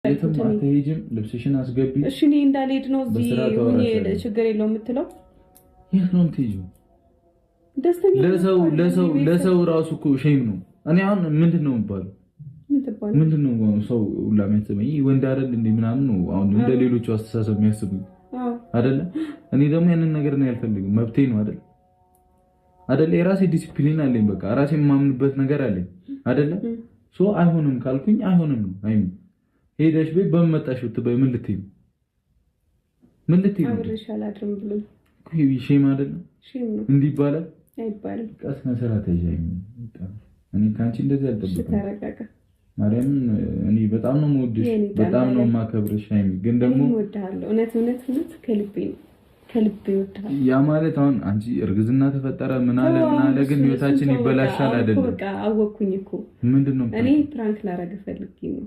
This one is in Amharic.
የትም አትሄጂም። ልብስሽን አስገቢ። እሺ እኔ እንዳልሄድ ነው እዚህ ሁኜ ችግር የለውም የምትለው? የት ነው የምትሄጂው? ደስተኛ ለሰው ለሰው ለሰው ራሱ እኮ shame ነው። እኔ አሁን ምንድን ነው የሚባለው? ምንድን ነው ሰው ሁላ የሚያስበኝ ወንድ አይደል እንዴ ምናምን ነው አሁን እንደ ሌሎቹ አስተሳሰብ የሚያስቡኝ አይደለ? እኔ ደግሞ ያንን ነገር ነው ያልፈልግም። መብቴ ነው አይደል? አይደለ? የራሴ ዲሲፕሊን አለኝ። በቃ ራሴ የማምንበት ነገር አለኝ አይደለ? So አይሆንም ካልኩኝ አይሆንም ነው። አይሚ ሄደሽ ቤት በምን መጣሽ ብትባይ ምን ልትይ ነው? ምን ልትይ ነው? አብሬሽ አላድርም ብሎ shame አይደለም? Shame ነው። እንዲህ ይባላል አይባልም። ቀስ መሰራት አይጃኝ። እኔ ከአንቺ እንደዚህ አልጠብቅም። ተረጋጋ። ማርያምን እኔ በጣም ነው የምወድሽ፣ በጣም ነው የማከብርሽ። አይሚ ግን ደግሞ እወድሃለሁ። እውነት እውነት እውነት ከልቤ ነው ከልቤ እወድሃለሁ። ያ ማለት አሁን አንቺ እርግዝና ተፈጠረ ምን አለ ምን አለ ግን ህይወታችን ይበላሻል አይደለም? በቃ አወኩኝ እኮ ምንድን ነው እኔ prank ላደርግ ፈልጌ ነው።